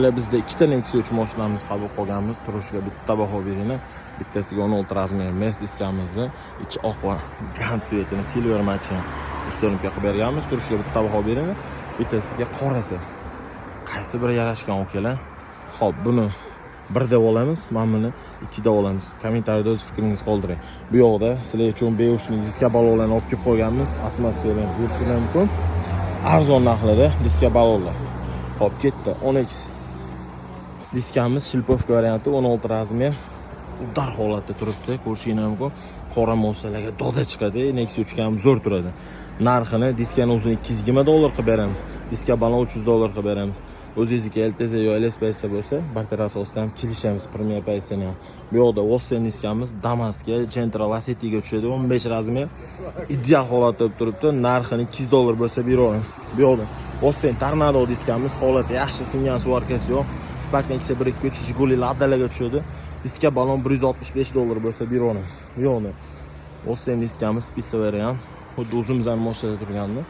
Bizda ikkita Nexia 3 mashinamiz qabul qilganmiz. Turishiga bitta baho beringlar. Bittasiga 16 размер Mercedes diskamizni ichi oq va gan цвет ini silver matchini установка qilib berganmiz. Turishiga bitta baho beringlar. Bittasiga qorasi. Qaysi biri yarashgan, akalar? Xo'p, buni bir deb olamiz, mana buni ikki deb olamiz. Kommentariyada o'z fikringizni qoldiring. Bu yoqda sizlar uchun бэушный diska balonlarni olib kelib qo'yganmiz. Atmosferani ko'rishinglar mumkin. Arzon narxlarda diska balonlar. Xo'p, ketdi. Onix diskamiz шиповка varianti, 16 размер, удар holatda turibdi, ko'rishinglar mumkin. Qora mosalarga doda chiqadi, Nexia 3 ga ham zo'r turadi. Narxini diskani o'zini 220 dollar qilib beramiz. Diska balon 300 dollar qilib beramiz. O'zingizniki LTZ yo LS pozitsiya bo'lsa, barter asosida ham kelishamiz, Premier pozitsiyani ham. Bu yoqda Vossen diskamiz Damasga, Gentra, Lacettiga tushadi, 15 размер, ideal holatda turibdi. Narxini 200 dollar bo'lsa beraveramiz. Bu yoqda Vossen Tornado diskamiz, holati yaxshi, singan сварка si yo'q. Spark, Nexia 1 2 3, Jiguli, Ladalarga tushadi. Diska balon 165 dollar bo'lsa beraveramiz. Bu yoqda Vossen diskamiz спица variant, xuddi o'zimizning mashinada turgandi.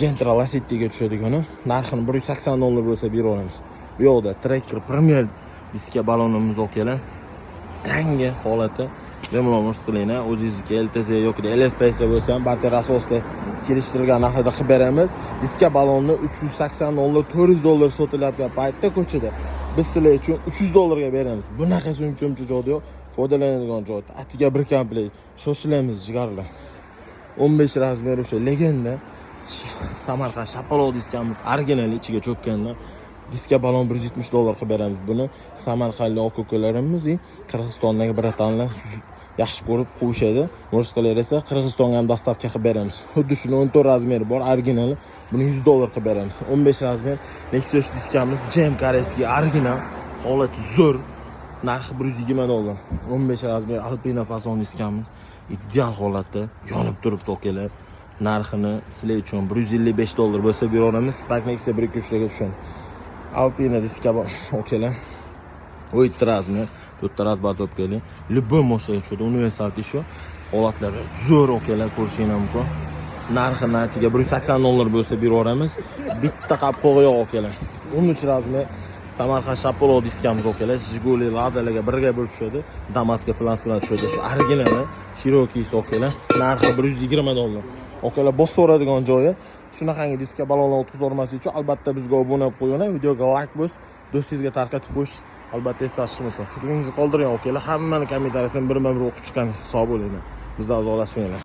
Gentra, Lacettiga tushadigani, narxini 180 dollar bo'lsa beraveramiz. Bu yoqda Tracker Premier diska balonimiz, akalar. Yangi holati, bemalol murojaat qilinglar. O'zingizniki LTZ yoki LS pozitsiya bo'lsa ham barter asosida kelishtirilgan narxda qilib beramiz. Diska balonni 380 dollar, 400 dollar sotilayotgan paytda ko'chada biz sizlar uchun 300 dollarga beramiz. Bunaqasi uncha muncha joyda yo'q. Foydalanadigan joy. Atiga bir komplekt. Shoshilamiz, jigarlar. 15 размер o'sha legenda Samarqand shapaloq diskamiz, original, ichiga cho'kkanda diska balon 170 dollar qilib beramiz. Buni samarqandlik aka ukalarimiz и Qirg'izistondagi братан lar yaxshi ko'rib qo'yishadi. Murojaat qilaversa, Qirg'izistonga ham доставка qilib beramiz. Xuddi shuni 14 размер i bor, originali, buni 100 dollar qilib beramiz. 15 размер Nexia 3 diskamiz GM корейский, original, holati zo'r, narxi 120 dollar. 15 размер Alpina fason diskamiz ideal holatda yonib turibdi, akalar. Narxini sizlar uchun 155 dollar bo'lsa beraveramiz. Spark, Nexia 1 2 3 larga tushadi. Alpina diska bor, akalar, 17 размер, to'rtta разбортовка li, любой moshinaga tushadi, universal shu, holatlari zo'r, akalar, ko'rishinglar mumkin. Narxini atiga 180 dollar bo'lsa beraveramiz. Bitta qopqog'i yo'q, akalar. 13 размер Samarqand shapaloq diskamiz, akalar, Jiguli, Ladalarga birga bir tushadi, Damasga flans bilan tushadi, shu originali широкий si, akalar, narxi 120 dollar, akalar. Bosib joyi shunaqangi diska balonlar o'tkazib yubormaslik uchun albatta bizga obuna bo'lib qo'ying, videoga layk bos, do'stingizga tarqatib qo'yish albatta esdan chiqmasin. Fikringizni qoldiring, akalar, hammani kommentariyasini birma bir o'qib chiqamiz. Sog' bo'linglar, bizdan uzoqlashmanglar.